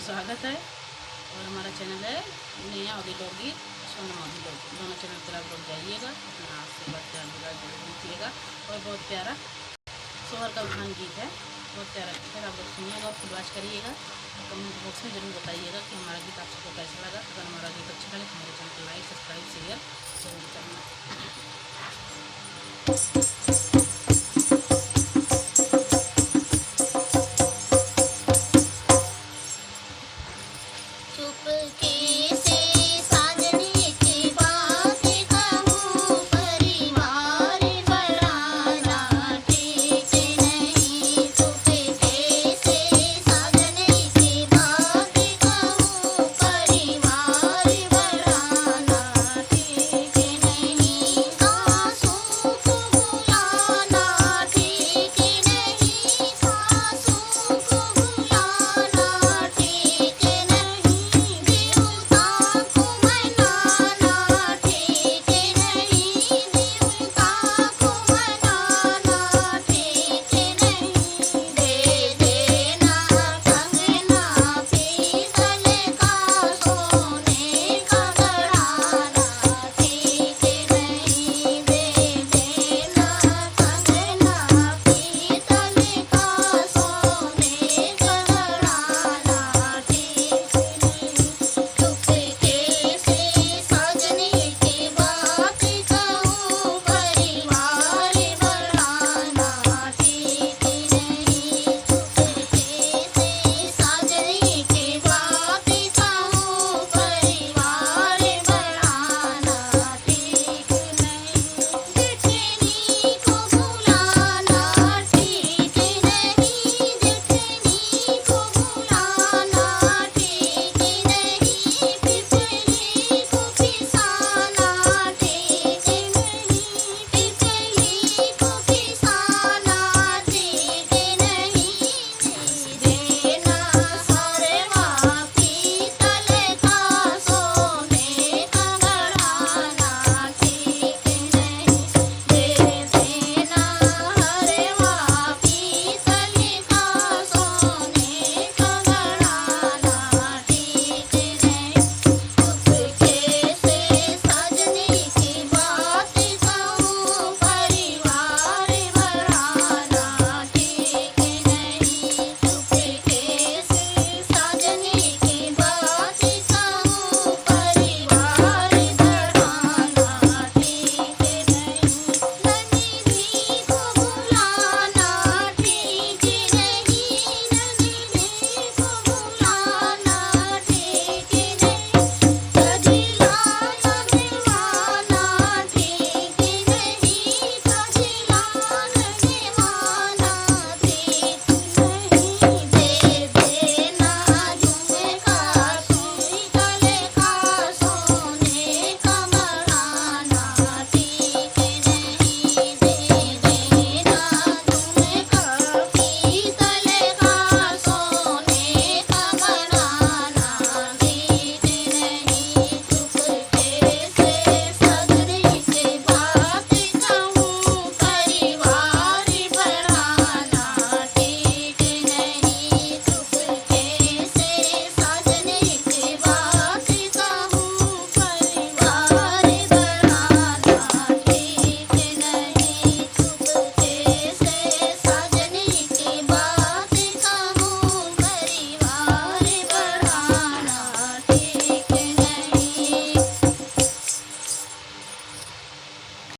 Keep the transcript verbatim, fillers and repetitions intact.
स्वागत है। और हमारा चैनल है नया ऑडियो लोकगीत, सोनम ऑडियो लोकगीत। दोनों चैनल पर आप लोग जाइएगा, अपना आशीर्वाद, प्यार, दुलार जरूर दीजिएगा। और बहुत प्यारा सोहर का भान गीत है, बहुत प्यारा गीत है। आप लोग सुनिएगा और फीडबैक करिएगा, कमेंट बॉक्स में जरूर बताइएगा कि हमारा गीत आप सबको कैसा लगा। अगर हमारा गीत अच्छा लगे तो हमारे चैनल को लाइक, सब्सक्राइब, शेयर जरूर करना।